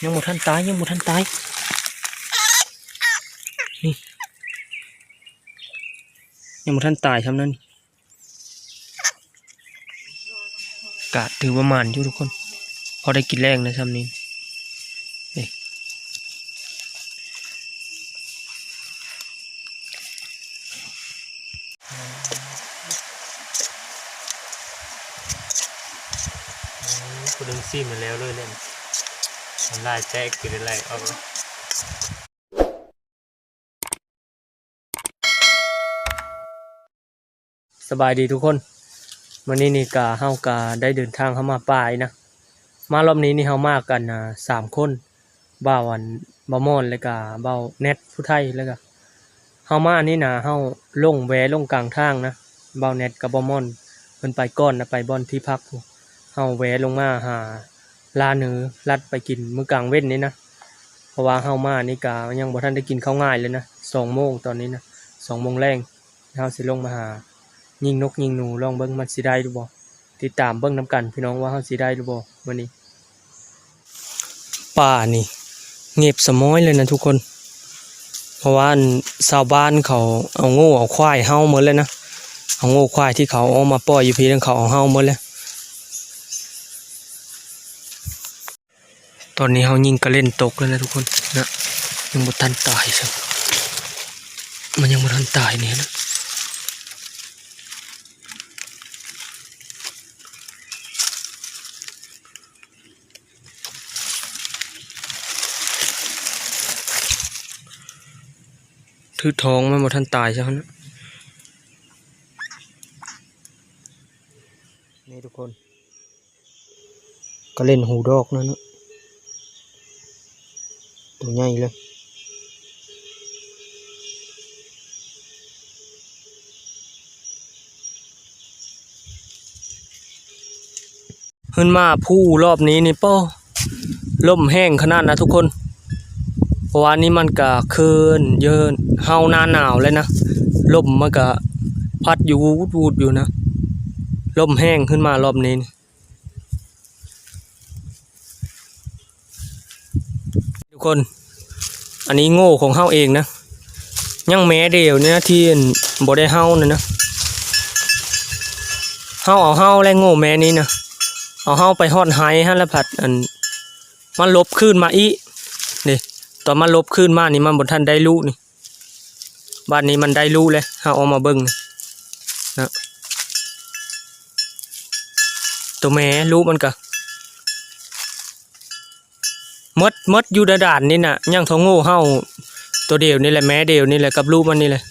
ຍັງບໍ່ທັນຕາຍ ຍັງບໍ່ທັນຕາຍ ນີ້ ຍັງບໍ່ທັນຕາຍຊ່ຳນັ້ນ. ກະຖືວ່າໝານຢູ່ທຸກຄົນ ພໍໄດ້ກິນແລງນະຊ່ຳນີ້ ເອີ ຜູ້ໜຶ່ງຊີມໃຫ້ແລ້ວເລີຍແຫຼະ ນ້ຳລາຍແຕກ ກິນໄດ້ຫຼາຍອອກແລ້ວ. ສະບາຍດີທຸກຄົນ ມື້ນີ້ນີ້ກະ ເຮົາກະໄດ້ເດີນທາງເຂົ້າມາປ່າອີກນະ. ມາລອບນີ້ນີ້ເຮົາມາກັນ ອ່າ ສາມຄົນ ບ່າວ ອັນ ບ່າວມ່ອນ ແລ້ວກະບ່າວແນັດ ຜູ້ໄທ ແລ້ວກະເຮົາມານີ້ນະ ເຮົາລົງ ແວ່ລົງກາງທາງນະ ບ່າວແນັດກັບບ່າວມ່ອນ ເພິ່ນໄປກ່ອນນະ ໄປບ່ອນທີ່ພັກ ເຮົາແວ່ລົງມາຫາລາເນີ ລັດໄປກິນມື້ກາງເວັນນີ້ນະ. ເພາະວ່າເຮົາມານີ້ກະຍັງບໍ່ທັນໄດ້ກິນເຂົ້າງາຍເລີຍນະ ສອງໂມງຕອນນີ້ນະ ສອງໂມງແລງ ເຮົາຊິລົງມາຫາຍິງນົກຍິງໜູ ລອງເບິ່ງມັນຊິໄດ້ຫຼືບໍ່ ຕິດຕາມເບິ່ງນຳກັນພີ່ນ້ອງ ວ່າເຮົາຊິໄດ້ຫຼືບໍ່ມື້ນີ້. ປ່ານີ້ເງບສະມ້ອຍເລີຍນະທຸກຄົນ ເພາະວ່າ ອັນ ຊາວບ້ານເຂົາເອົາງົວເອົາຄວາຍເຫົ່າໝົດແລ້ວນະ ເອົາງົວຄວາຍທີ່ເຂົາເອົາມາປ່ອຍຢູ່ພີ້ນັ້ນ ເຂົາເອົາເຫົ່າໝົດແລ້ວ. ຕອນນີ້ເຮົາຍິງກະເລັນຕົກແລ້ວນະທຸກຄົນນະ ຍັງບໍ່ທັນຕາຍຊ້ຳ ມັນຍັງບໍ່ທັນຕາຍນີ້ນະ. ຖືກທ້ອງ ມັນບໍ່ທັນຕາຍຊ້ຳນະ ນີ້ທຸກຄົນ. ກະເລັນຫູດອກນັ້ນນະ ໂຕໃຫຍ່ເລີຍ. ຂຶ້ນມາພູລອບນີ້ນີ້ ປ້ອ ລົມແຮງຂະໜາດນະທຸກຄົນ ເພາະວ່ານີ້ມັນກະຄືນເຢີນເຫົ່າໜ້າໜາວແລ້ວນະ ລົມມັນກະພັດຢູ່ວູດໆຢູ່ນະ ລົມແຮງຂຶ້ນມາລອບນີ້ນີ້. ທຸກຄົນ ອັນນີ້ໂງ່ຂອງເຮົາເອງນະ ຍັງແມ່ດຽວນີ້ນະທີ່ ອັນ ບໍ່ໄດ້ເຫົ່ານັ້ນນະ ເຮົາເອົາເຫົ່າແລ້ວໂງ່ແມ່ນີ້ນະ ເອົາເຫົ່າໄປຮອດໄຮ່ຫັ້ນລະ ພັດ ອັນ ມັນຫຼົບຄືນມາອີກເດ້ ຕອນມັນຫຼົບຄືນມານີ້ ມັນບໍ່ທັນໄດ້ລູກນີ້. ບາດນີ້ມັນໄດ້ລູກແລ້ວ ເຮົາເອົາມາເບິ່ງນະ ໂຕແມ່ລູກມັນກະໝົດ ໝົດຢູ່ດາດານນີ້ນະ ຍັງເທົ່າໂງ່ເຮົາໂຕດຽວນີ້ແຫຼະ ແມ່ດຽວນີ້ແຫຼະ ກັບລູກມັນນີ້ແຫຼະ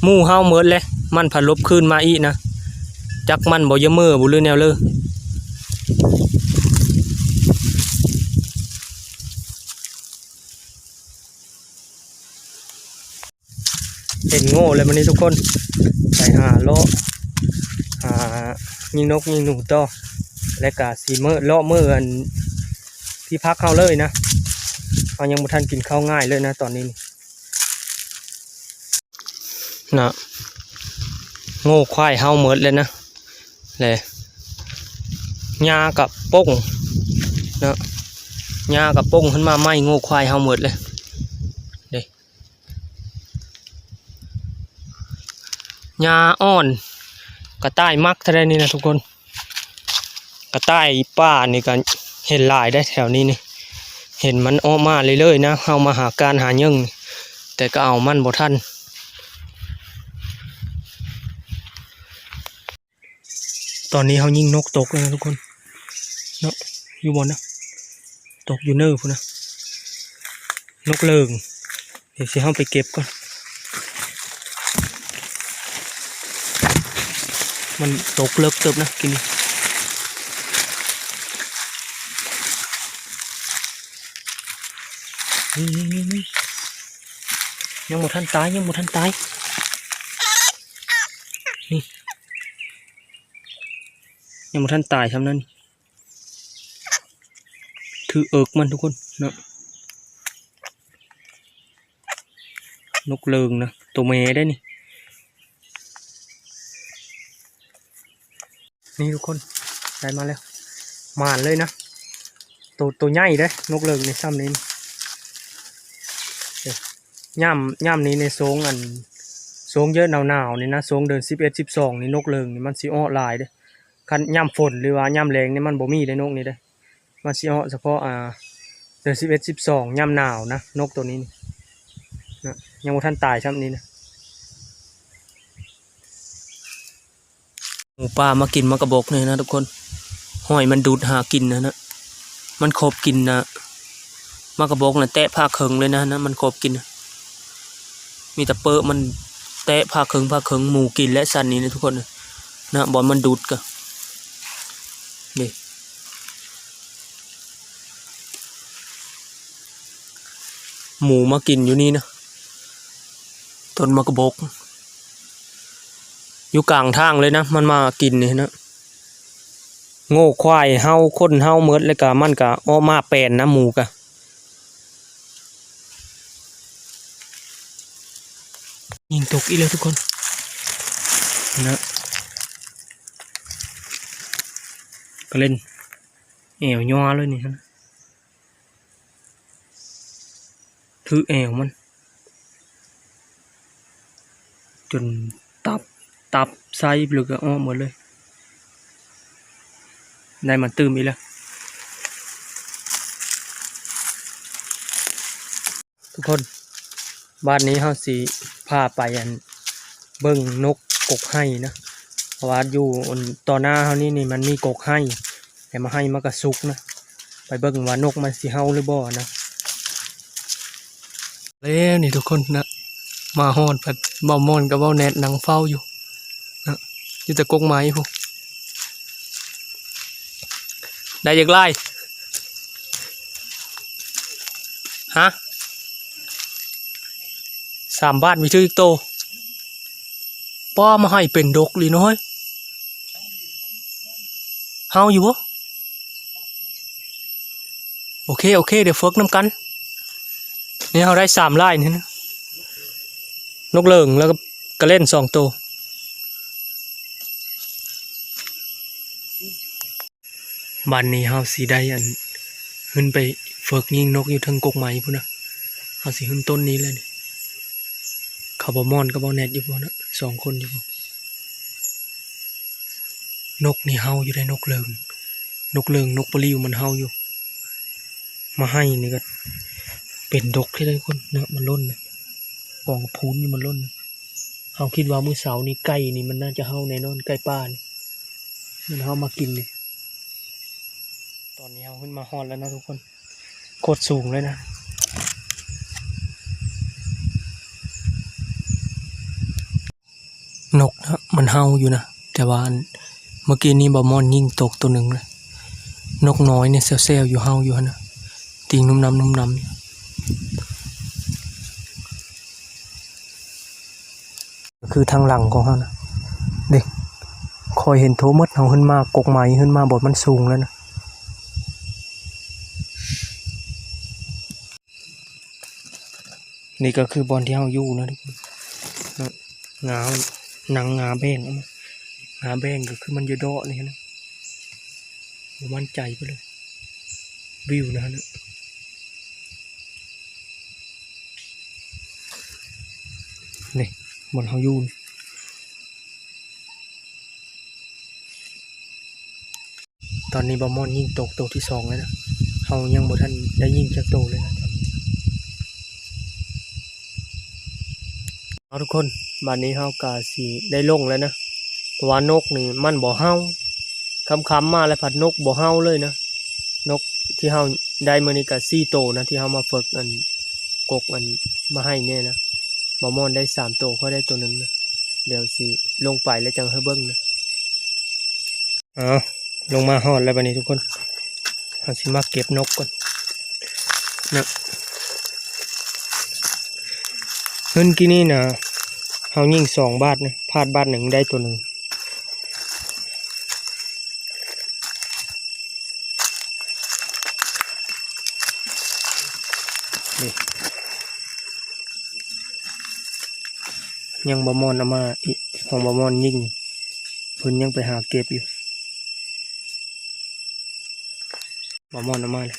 ໝູ່ເຮົາໝົດແລ້ວ ມັນພັດຫຼົບຄືນມາອີກນະ ຈັກມັນບໍ່ຢາກເມີ້ບໍ່ ຫຼືແນວເລີ. ເຫັນໂງ່ແລ້ວມື້ນີ້ທຸກຄົນ ໄປຫາເລາະ ຫາຍິງນົກຍິງໜູຕໍ່ ແລ້ວກະຊິເມືອ ເລາະເມືອ ອັນ ທີ່ພັກເຮົາເລີຍນະ ເຮົາຍັງບໍ່ທັນກິນເຂົ້າງາຍເລີຍນະຕອນນີ້ນະ ໂງ່ຄວາຍເຮົາໝົດແລ້ວນະ ແລະ ຫຍ້າກະປົ່ງເນາະ ຫຍ້າກະປົ່ງຂຶ້ນມາໃໝ່ ໂງ່ຄວາຍເຮົາໝົດແລ້ວເດ້ ຫຍ້າອ່ອນ ກະຕ່າຍມັກເທົ່າໃດນີ້ນະທຸກຄົນ ກະຕ່າຍປ່ານີ້ກະເຫັນຫຼາຍໄດ໋ແຖວນີ້ນີ້ ເຫັນມັນອອກມາເລື້ອຍໆນະ ເຮົາມາຫາການຫາຫຍັງ ແຕ່ກະເອົາມັນບໍ່ທັນ. ຕອນນີ້ເຮົາຍິງນົກຕົກແລ້ວນະທຸກຄົນເນາະ ຢູ່ບ່ອນນະ ຕົກຢູ່ເນີພຸ້ນນະ ນົກເລີງ ດຽວຊິເຮົາໄປເກັບກ່ອນ ມັນຕົກເລິກເຕີບນະກີ້ນີ້ ນີ້ໆໆໆ ຍັງບໍ່ທັນຕາຍ ຍັງບໍ່ທັນຕາຍ ນີ້ ຍັງບໍ່ທັນຕາຍຊ່ຳນັ້ນ ຖືເອິກມັນທຸກຄົນເນາະ ນົກເລີງນະ ໂຕແມ່ໄດ໋ນີ້ ນີ້ທຸກຄົນ ໄດ້ມາແລ້ວ ໝານເລີຍນະ ໂຕ ໂຕໃຫຍ່ເດ້ ນົກເລີງນີ້ ຊ່ຳນີ້ ຍາມ ຍາມນີ້ໃນຊ່ວງອັນ ຊ່ວງເຍາະໜາວໆນີ້ນະ ຊ່ວງເດືອນສິບເອັດ ສິບສອງນີ້ ນົກເລີງນີ້ມັນຊິອອກຫຼາຍເດ້. ຄັນຍາມຝົນ ຫຼືວ່າຍາມແລ້ງນີ້ມັນບໍ່ມີເດ້ ນົກນີ້ເດ້. ມັນຊິອອກສະເພາະ ອ່າ ເດືອນສິບເອັດ ສິບສອງ ຍາມໜາວນະ ນົກໂຕນີ້ນີ້ນະ ຍັງບໍ່ທັນຕາຍຊ້ຳນີ້ນະ. ໝູປ່າມາກິນໝາກກະບົກນີ້ນະທຸກຄົນ ຫ້ອຍມັນດູດຫາກິນຫັ້ນນະ ມັນຄົບກິນນະ ໝາກກະບົກນະ ແຕະພາກເຄິ່ງເລີຍນະ ນະ ມັນຄົບກິນນະ ມີແຕ່ເປິ້ນ ມັນແຕະພາກເຄິ່ງ ພາກເຄິ່ງ ໝູກິນແຫຼະ ຊັ້ນນີ້ນະທຸກຄົນນະ ບ່ອນມັນດູດກະ ນີ້ ໝູມາກິນຢູ່ນີ້ນະ ຕົ້ນໝາກກະບົກ ຢູ່ກາງທາງເລີຍນະ ມັນມາກິນນີ້ນະ ໂງ່ ຄວາຍເຫົ່າ ຄົນເຫົ່າໝົດ ແລ້ວກະມັນກະອອກມາແປນນະ ໝູກະ. ຍິງຕົກອີກແລ້ວທຸກຄົນ ນະ ກະເລັນ ແອວຍໍເລີຍນີ້ນະ. ຖືແອວມັນ ຈົນຕັບ ຕັບໄສ້ເລີຍ ກະອອກໝົດເລີຍ. ໄດ້ມາຕື່ມອີກແລ້ວທຸກຄົນ. ບາດນີ້ເຮົາຊິພາໄປອັນ ເບິ່ງນົກກົກໄຮ່ນະ ເພາະວ່າຢູ່ອັນຕໍ່ໜ້າເຮົານີ້ນີ້ ມັນມີກົກໄຮ່ ແລ້ວໝາກໄຮ່ມັນກະສຸກນະ ໄປເບິ່ງວ່ານົກມັນຊິເຫົ່າຫຼືບໍ່ນະ. ແລ້ວນີ້ທຸກຄົນນະ ມາຮອດພັດ ເບົາມ່ອນກັບເບົາແນດນັ່ງເຝົ້າຢູ່ນະ ຢູ່ແຕ່ກົກໄມ້ພຸ້ນ. ໄດ້ຈັກລາຍ? ຮະ? ສາມບາດມີຖືກໂຕ. ປ້າ ມາໄຮ່ເປັນດົກລີເນາະເຮີ້ຍ. ເຫົ່າຢູ່ບໍ່? ໂອເຄ ໂອເຄ ດຽວເຝິກນຳກັນ. ນີ້ເຮົາໄດ້ສາມລາຍນີ້ນະ ນົກເລີງ ແລ້ວກະກະເລັນສອງໂຕ. ບາດນີ້ເຮົາຊິໄດ້ອັນ ຂຶ້ນໄປເຝິກຍິງນົກຢູ່ເທິງກົກໄມ້ພຸ້ນນະ. ເຮົາຊິຂຶ້ນຕົ້ນນີ້ແຫຼະນີ້. ເຂົາເບົາມ່ອນກັບເບົາແນດຢູ່ພຸ້ນນະ ສອງຄົນຢູ່ພຸ້ນ. ນົກນີ້ເຫົ່າຢູ່ເດ້ ນົກເລີງ ນົກເລີງ ນົກປະລິວມັນເຫົ່າຢູ່. ມາໄຮ່ນີ້ກະເປັນດົກແທ້ເດ້ທຸກຄົນເນາະ ມັນຫຼົ່ນນະ ກອງກະພຸນນີ້ມັນຫຼົ່ນນະ. ເຮົາຄິດວ່າມື້ເຊົ້ານີ້ໄກ່ນີ້ມັນໜ້າຈະເຫົ່າແນ່ນອນ ໄກ່ປ່ານີ້ ມັນເຫົ່າມາກິນນີ້. ຕອນນີ້ເຮົາຂຶ້ນມາຮອດແລ້ວນະທຸກຄົນ ໂຄດສູງເລີຍນະ. ນົກນະ ມັນເຫົ່າຢູ່ນະ ແຕ່ວ່າອັນ ເມື່ອກີ້ນີ້ເບົາມ່ອນຍິງຕົກໂຕໜຶ່ງເລີຍ. ນົກນ້ອຍນີ້ແຊວໆຢູ່ ເຫົ່າຢູ່ຫັ້ນນະ ຕີງນຸ້ມນຳນຸ້ມນຳ. ຄືທາງຫຼັງຂອງເຮົານະ ເດ້ ຂ້ອຍເຫັນໂທໝົດ. ເຮົາຂຶ້ນມາກົກໄມ້ ຂຶ້ນມາບ່ອນມັນສູງແລ້ວນະ. ນີ້ກະຄືບ່ອນທີ່ເຮົາຢູ່ນະທຸກຄົນເນາະ. ງາ ໜັງງາແບ່ງອອກມາ ງາແບ່ງກະຄືມັນຢູ່ເດາະນີ້ຫັ້ນນະ. ບໍ່ໝັ້ນໃຈເພິ່ນເລີຍ ວິວນະຫັ້ນນະ. ນີ້ ບ່ອນເຮົາຢູ່ນີ້. ຕອນນີ້ເບົາມ່ອນຍິງຕົກໂຕທີສອງແລ້ວນະ. ເຮົາຍັງບໍ່ທັນໄດ້ຍິງຈັກໂຕເລີຍນະຕອນນີ້. ເອົາທຸກຄົນ ບາດນີ້ເຮົາກະຊິໄດ້ລົງແລ້ວນະ ເພາະວ່ານົກນີ້ມັນບໍ່ເຫົ່າ. ຄ່ຳໆມາແລ້ວພັດນົກບໍ່ເຫົ່າເລີຍນະ. ນົກທີ່ເຮົາໄດ້ມື້ນີ້ກະສີ່ໂຕນະ ທີ່ເຮົາມາເຝິກອັນ ກົກອັນ ມາໄຮ່ນີ້ນະ. ເບົາມ່ອນໄດ້ສາມໂຕ ຂ້ອຍໄດ້ໂຕໜຶ່ງນະ. ດຽວຊິລົງໄປແລ້ວຈັ່ງໃຫ້ເບິ່ງນະ. ເອົາ ລົງມາຮອດແລ້ວບາດນີ້ທຸກຄົນ ເຮົາຊິມາເກັບນົກກ່ອນນະ. ເງິນກີ້ນີ້ນະ ເຮົາຍິງສອງບາດນະ ພາດບາດໜຶ່ງໄດ້ໂຕໜຶ່ງ. ນີ້ ຍັງບໍ່ມ່ອນເອົາມາອີກ ຂອງບໍ່ມ່ອນຍິງ ເພິ່ນຍັງໄປຫາເກັບຢູ່. ບໍ່ມ່ອນເອົາມາແລ້ວ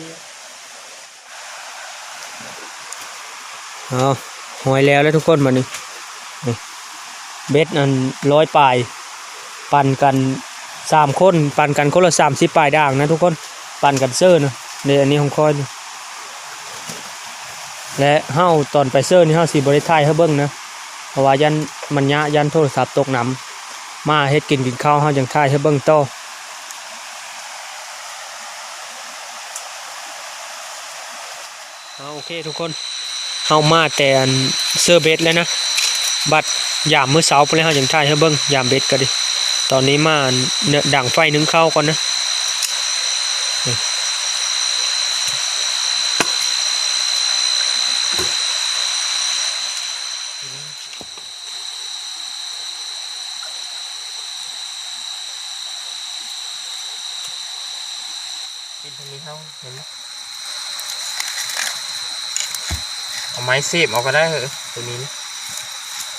ເອົາ ຫອຍແລ້ວແຫຼະທຸກຄົນ ບາດນີ້ ນີ້ ເບັດອັນຮ້ອຍປາຍ ປັ່ນກັນສາມຄົນ ປັ່ນກັນຄົນລະສາມສິບປາຍດາງນະທຸກຄົນ ປັ່ນກັນເຊີນະ. ເດ້ ອັນນີ້ຂອງຂ້ອຍນີ້ ແລະ ເຮົາຕອນໄປເຊີນີ້ ເຮົາຊິບໍ່ໄດ້ຖ່າຍໃຫ້ເບິ່ງນະ ເພາະວ່າຢ້ານມັນຍາກ ຢ້ານໂທລະສັບຕົກນ້ຳ. ມາເຮັດກິນ ກິນເຂົ້າ ເຮົາຈັ່ງຖ່າຍໃຫ້ເບິ່ງຕໍ່. ເອົາ ໂອເຄທຸກຄົນ ເຮົາມາແຕ່ອັນເຊີເບັດແລ້ວນະ ບັດຍາມມື້ເຊົ້າພຸ້ນແຫຼະ ເຮົາຈັ່ງຖ່າຍໃຫ້ເບິ່ງ ຍາມເບັດກໍດີ. ຕອນນີ້ມາອັນ ດັງໄຟໜຶ້ງເຂົ້າກ່ອນນະ. ເປັນທາງນີ້ເຮົາເຫັນບໍ່? ເອົາໄມ້ເສບເອົາກໍໄດ້ເຮີ້ຍ ໂຕນີ້ນີ້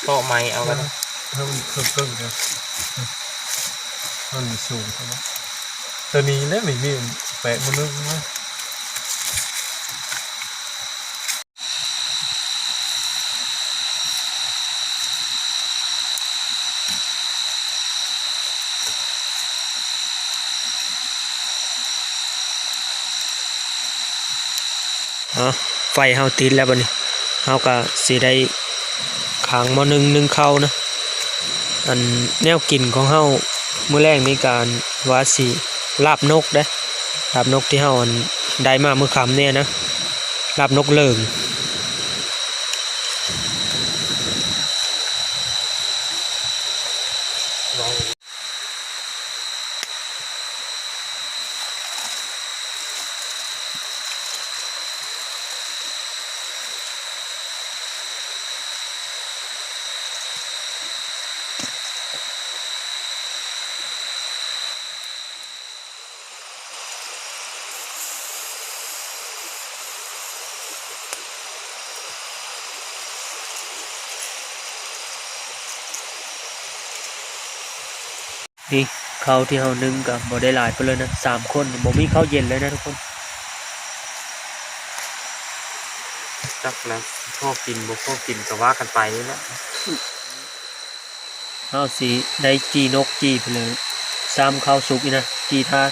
ເຕາະໄມ້ເອົາກໍໄດ້ ເອີ ເອີ ເອີ ເອີ ມັນສູງເນາະ ໂຕນີ້ແຫຼະ ມີ ມີແປະມື້ໜຶ່ງນະ. ເອົາ ໄຟເຮົາຕິດແລ້ວບັດນີ້ ເຮົາກະຊິໄດ້ຄ້າງໝໍ້ໜຶ້ງ ໜຶ້ງເຂົ້ານະ. ອັນແນວກິນຂອງເຮົາມື້ແລງນີ້ກະວ່າຊິລາບນົກເດ້ ລາບນົກທີ່ເຮົາອັນໄດ້ມາມື້ຄ່ຳນີ້ນະ ລາບນົກເຫຼີງ. ນີ້ ເຂົ້າທີ່ເຮົາໜຶ້ງກໍບໍ່ໄດ້ຫຼາຍປານໃດນະ ສາມຄົນ ບໍ່ມີເຂົ້າເຢັນເລີຍນະທຸກຄົນ. ຈັກແລ້ວ ພໍກິນບໍ່ພໍກິນກໍວ່າກັນໄປນີ້ແຫຼະ. ເຮົາຊິໄດ້ຈີ່ນົກຈີ່ໄປເລີຍ ຊ້ຳເຂົ້າສຸກອີກນະ ຈີ່ທາດ.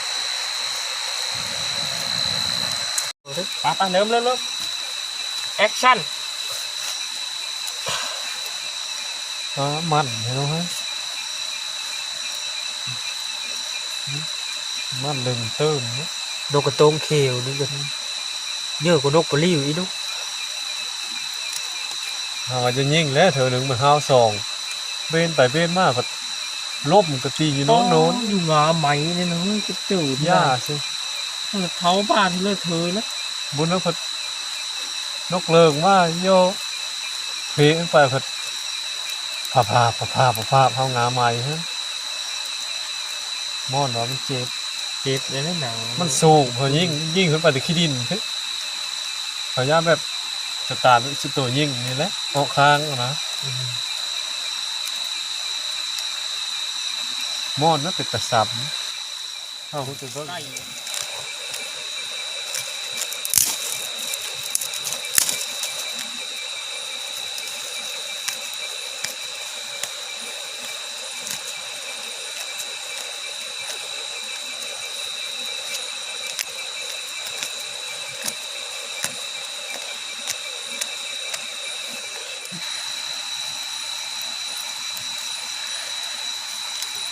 ໄປໆ ເລີ່ມ ເລີ່ມ ເລີ່ມ ແອັກຊັນ. ອ້າ ມັນແທ້ເນາະ ມັນເລິງເຕີມເນາະ ນົກກະໂຕງຂຽວນີ້ກໍເຍີະກວ່ານົກປະລິວອີກເນາະ. ເຮົາວ່າຈະຍິງແລ້ວເທື່ອໜຶ່ງ ມັນຫ້າວສອງ ເບນໄປເບນມາ ພັດລົມກະຕີຢູ່ໂນ່ນໆ ໂອ້ ຢູ່ງາໄມ້ນີ້ນະ ເຮີ້ຍ ກະເຕີນ ຢ່າຊິ ເອີ ເຖົ້າບ້ານເລີເທີລະ ບຸນເອີຍ ພັດນົກເລີງມາໂຍ ເພໄປ ພັດ ພາບໆ ພາບໆ ພາບໆ ເຮົາງາໄມ້ຫັ້ນ ມ່ອນວ່າມັນເຈັບ ເຈັບເດ້ໜັງ ມັນສູງ ເຮົາຍິງ ຍິງຂຶ້ນໄປແຕ່ຂີ້ດິນ ພະຍາຍາມແບບສະຕານ ສຸດໂຕຍິງນີ້ແຫຼະ ເອາະຄ້າງນະ ອືມ ມ່ອນນະ ເປັນຕາຊ້ຳ ເຮົາຮູ້ສຶກວ່າ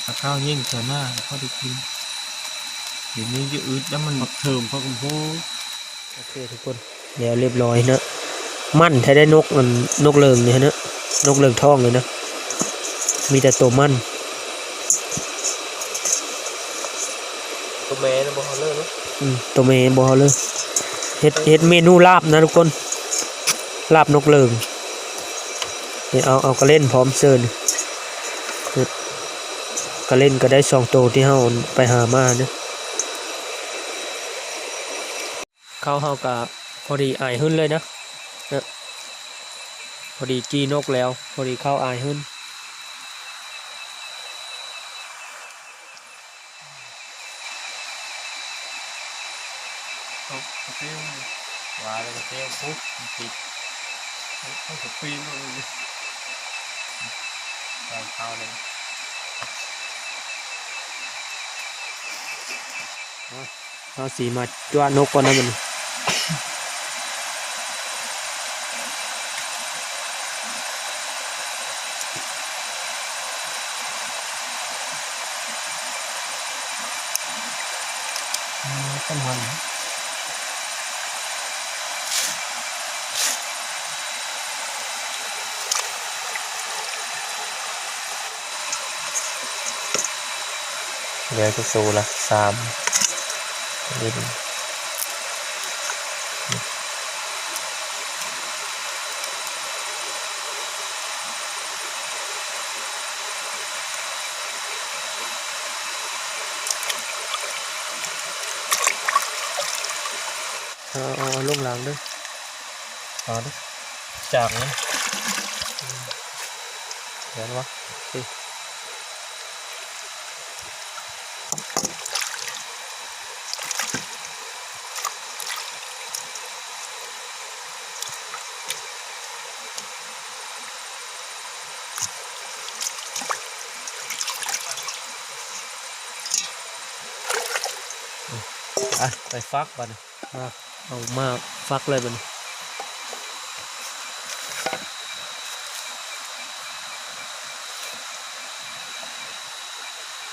ເອົາເຂົ້າຍິງໃສ່ມາ ພໍໄດ້ກິນ ດຽວນີ້ຈະອຶດແລ້ວ ມັນບັກເທີມ ເຂົາກໍບໍ່ຮູ້. ໂອເຄທຸກຄົນ ແລ້ວລຽບຮ້ອຍເນາະ ມັນແທ້ໄດ໋ ນົກ ອັນ ນົກເລີງນີ້ເນາະ ນົກເລີງທອງນີ້ນະ ມີແຕ່ໂຕມັນ ໂຕແມ່ນະບໍ່ເອົາເລີຍເນາະ ອືມ ໂຕແມ່ບໍ່ເອົາເລີຍ. ເຮັດ ເຮັດເມນູລາບນະທຸກຄົນ ລາບນົກເລີງ ນີ້ ເອົາ ເອົາກະເລັນພ້ອມເຊີນ ກະເລັນກໍໄດ້ສອງໂຕທີ່ເຮົາໄປຫາມາເນາະ. ເຂົ້າເຮົາກະພໍດີອາຍຫຶ້ນເລີຍນະ ເນາະ ພໍດີຈີ່ນົກແລ້ວ ພໍດີເຂົ້າອາຍຫຶ້ນ. ເອົາກະເຊວມາ ວ່າແລ້ວກະເຊວ ໂອ້ ມັນຕິດ ເອົາກະປີນເອົາເລີຍ ໃສ່ເຂົ້າເລີຍ. ເຮົາຊິມາຈົວະນົກກ່ອນນະບັດນີ້ ອືມ ກຳລັງ ເຫຼືອຈັກໂຕລະ ສາມ ເອົາ ເອົາ ເອົາລົງລ້າງເດີ້ ເອົາເດີ້ ຈາກມັນ ອືມ ແມ່ນບໍ່? ອະ ໄປຟັກບາດນີ້ ມາ ເອົາມາຟັກເລີຍບາດນີ້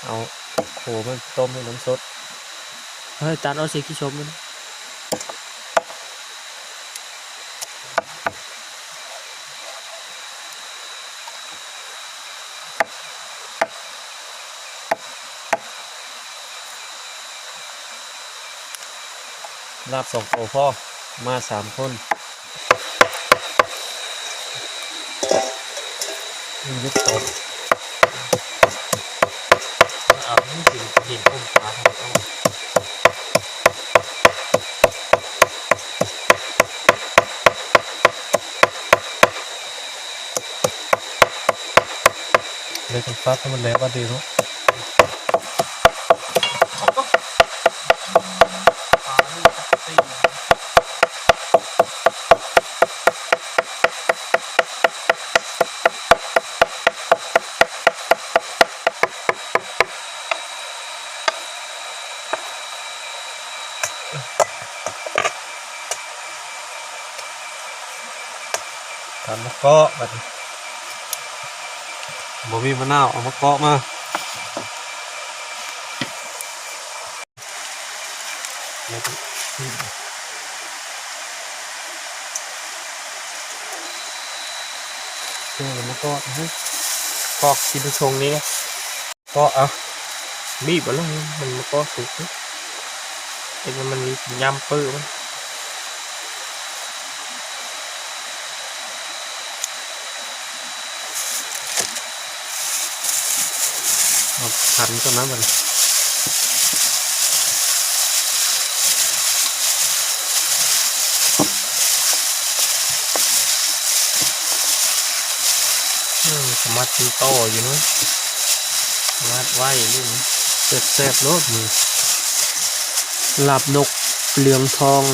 ເອົາໂຄມາຕົ້ມໃຫ້ນ້ຳສົດ ເຮີ້ຍ ຕັດເອົາເສດຂີ້ສົມມັນ. ລາບສອງໂຕພໍ ມາສາມຄົນ ມັນຢຸດຕົກ ເອົາ ມັນເປັນ ເປັນຄົນຂາທາງເອົາ ເລີຍຕ້ອງຟັກໃຫ້ມັນແຫຼກບາດດຽວເນາະ. ປານີ້ຈັກຕີ ມາເກາະບັດນີ້ ບໍ່ມີມະນາວ ເອົາມາເກາະມາ ເອົາມາເກາະ ເກາະກິນຊົງນີ້ເດ້. ເກາະເອົາ ບີບເອົາເລີຍ ມັນບໍ່ເກາະສຸກ ເຮັດໃຫ້ມັນຍາມເປີ້ມັນ ເອົາຂັນກ່ອນນະບັດນີ້. ອືມ ສາມາດກິນຕໍ່ຢູ່ເນາະ ສາມາດໄວ້ຢູ່ ແຊບໆໂລດມື້ ລາບນົກເຫຼືອງທອງ.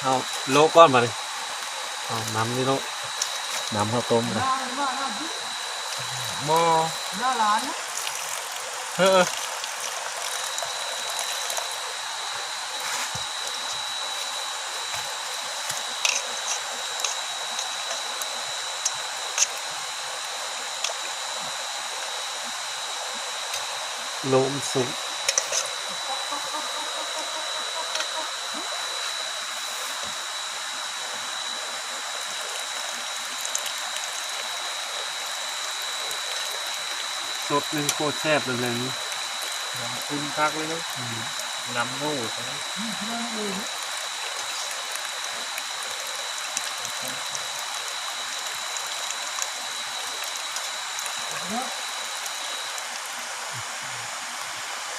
ເອົາໂລະກ່ອນບາດນີ້ ເອົານ້ຳນີ້ໂລະ ນ້ຳເຂົ້າຕົ້ມນະ ບໍ່ ເອີ ເອີ ໂລະມັນສຸກ. ສົດນີ້ໂຄດແຊບເລີຍ ນ້ຳຂຸ້ນຄັກເລີຍເນາະ ອືມ ນ້ຳໂນດ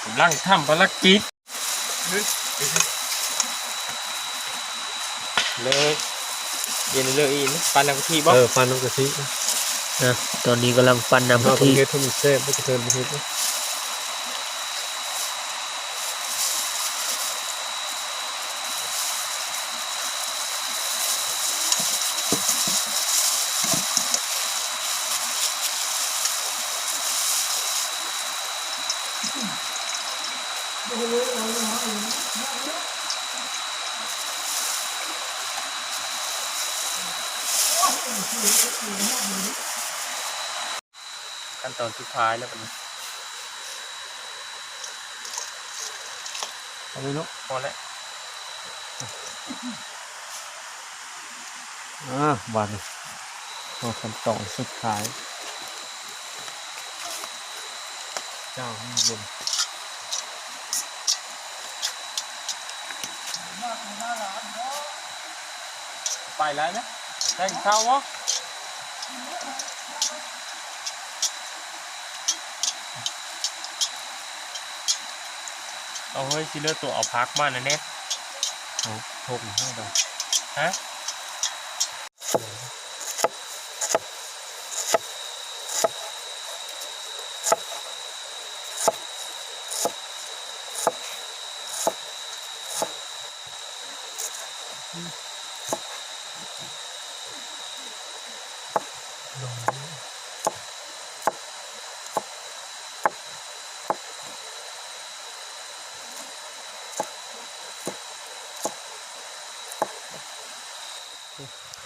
ກຳລັງທຳພາລະກິດ. ເລີຍ ເຢັນເລີຍອີ່ ປັ້ນນ້ຳກະທິບໍ່? ເອີ ປັ້ນນ້ຳກະທິ ນະ ຕອນນີ້ກຳລັງປັ້ນນ້ຳກະທິ ເຮັດໃຫ້ມັນແຊບ ແລ້ວກະເທີນເຮັດ. ຂັ້ນຕອນສຸດທ້າຍແລ້ວບັດນີ້ ເອົາເລີຍເນາະ ພໍແລ້ວ. ອ່າ ບາດນີ້ຮອດຂັ້ນຕອນສຸດທ້າຍ ເຈົ້າ ເຢັນ ໄປແລ້ວນະ ແຕ່ງເຊົ້າບໍ່? ເອົາເຮີ້ຍ ຊິເລືອກຕົວເອົາຜັກມາແນ່ໆ ເອົາ ໂທກໃຫ້ໄປ ຮະ?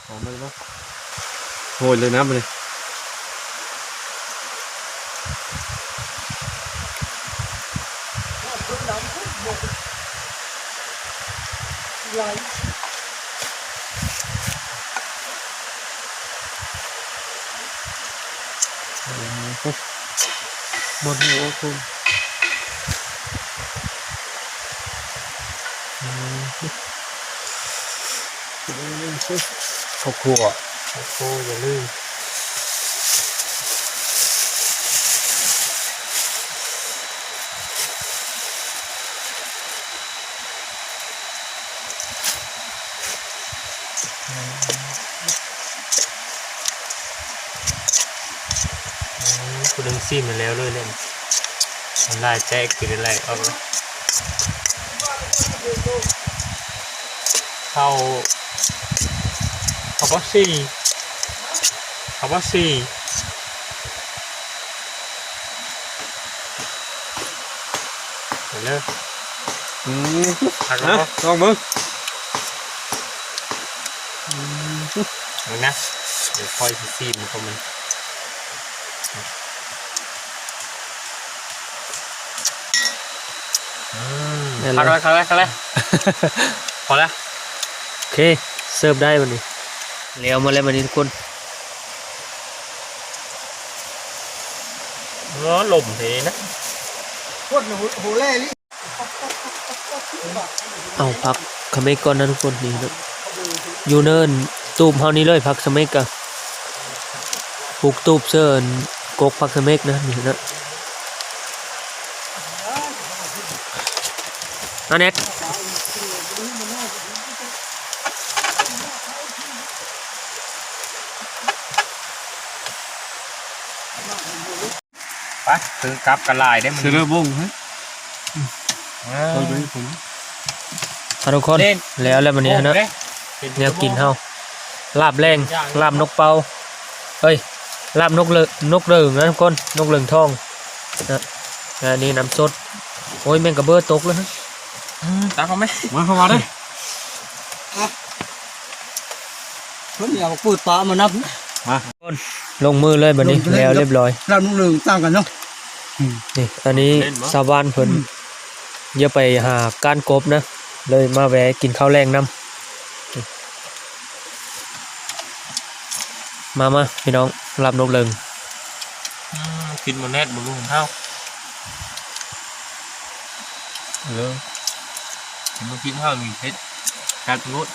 ຫອມເລີຍເນາະ ໂຮຍເລີຍນະບາດນີ້ ເອີ ບໍ່ຮູ້ວ່າຄົນ ເອີ ເຂົ້າຂົ້ວ ເຂົ້າຂົ້ວຢ່າລືມ ອືມ ຜູ້ໜຶ່ງຊີມໃຫ້ແລ້ວເລີຍເດ້ ນ້ຳລາຍແຕກກິນໄດ້ຫຼາຍອອກ ເຂົ້າ ເຂົ້າບໍ່ສີ່ ເຂົ້າບໍ່ສີ່. ເດີ ອືມ ຄັກ ເອົາ ເນາະ ລອງເບິ່ງ ອືມ ເບິ່ງນະ ດຽວຂ້ອຍຊິຊີມຂອງມັນ ອືມ ແມ່ນ ຄັກແລ້ວ ຄັກແລ້ວ ຄັກແລ້ວ ພໍແລ້ວ ໂອເຄ ເສີບໄດ້ບັດນີ້ ແລ້ວມາແລ້ວບັດນີ້ທຸກຄົນ. ເອີ ລົມເທນະ ຄົນໂຫ ໂຫແລ່ລີ້ ເອົາຜັກຂະເມັກກ່ອນນະທຸກຄົນ ນີ້ເນາະ ຢູ່ເນີນຕູບເຮົານີ້ເລີຍ ຜັກສະເມັກກະ ປຸກຕູບເຊິ່ນກົກຜັກສະເມັກນະ ນີ້ເນາະ ອາແນັກ. ໄປ ຄືກັບກັນຫຼາຍເດ້ ເສຍເລີວວົງ ເຮີ້ຍ ເອີ ເອົາທຸກຄົນ ແລ້ວ ແລ້ວບັດນີ້ເນາະ ແນວກິນເຮົາ ລາບແລງ ລາບນົກເປົ້າ ເອີຍ ລາບນົກເລີ ນົກເລີງນະທຸກຄົນ ນົກເລີງທອງນະ ອັນນີ້ນ້ຳສົດ ໂອ້ຍ ແມ່ງກະເບີຕົກແລ້ວ ອືມ ຕັກເອົາແມະ ມາເຂົ້າມາເດີ ເພິ່ນເອົາເປີດປາມານັບ ມາ ລົງມືເລີຍບັດນີ້ ລົງມືເລີຍ ແລ້ວຮຽບຮ້ອຍ ລາບນົກເລີງຕ່າງກັນເນາະ ອືມ ນີ້ ອັນນີ້ຊາວບ້ານເພິ່ນ ອືມ ຢ່າໄປຫາກ້ານກົບນະ ເລີຍມາແວ່ກິນເຂົ້າແລງນຳ ມາ ມາ ພີ່ນ້ອງ ລາບນົກເລີງ ອືມ ກິນບໍ່ແນດບໍ່ລຸງເຮົາ ເອີ ກິນບໍ່ກິນເຮົານີ້ເຮັດ ກັດໂລດ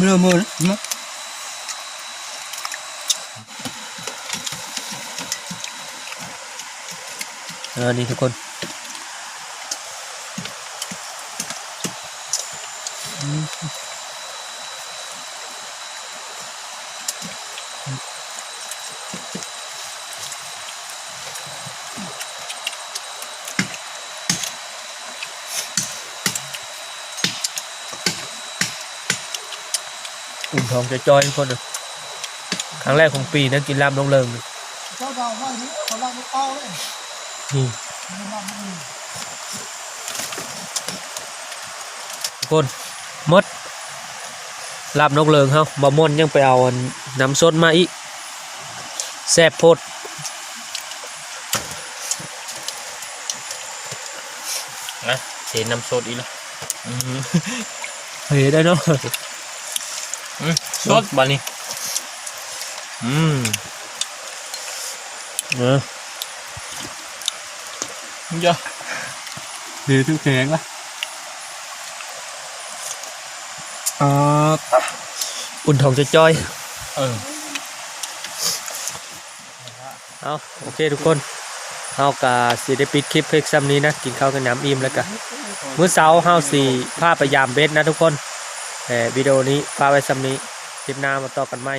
ມື້ ມື້ ມື້ ເອີ ນີ້ທຸກຄົນ ອຸ່ນທ້ອງຈ່ອຍໆ ທຸກຄົນ ຄັ້ງແລກຂອງປີນະ ກິນລາບນົກເລີງ ເຈົ້າດາວໄວ້ນີ້ ເຂົາລາບນົກເປົ້າເລີຍ ນີ້ ທຸກຄົນ ໝົດ ລາບນົກເລີງເຮົາ ບ່າວມ່ວນຍັງໄປເອົາອັນ ນ້ຳສົດມາອີກ ແຊບໂພດ ນະ ເທນ້ຳສົດອີກແລ້ວ ອືມ ເທໄດ້ເນາະ ອືມ ສົດບາດນີ້ ອືມ ເອີ ເຢາະ ເທຖືກແຂງລະ ອ່າ ອຸ່ນທ້ອງຈ່ອຍໆ ເອີ. ເອົາ ໂອເຄທຸກຄົນ ເຮົາກະຊິໄດ້ປິດຄລິບພຽງສ່ຳນີ້ນະ ກິນເຂົ້າກັນຍາມອີ່ມແລ້ວກະ ມື້ເຊົ້າເຮົາຊິພາໄປຢາມເບັດນະທຸກຄົນ ແຕ່ວິດີໂອນີ້ຝາກໄວ້ສ່ຳນີ້ ຄລິບໜ້າມາຕໍ່ກັນໃໝ່.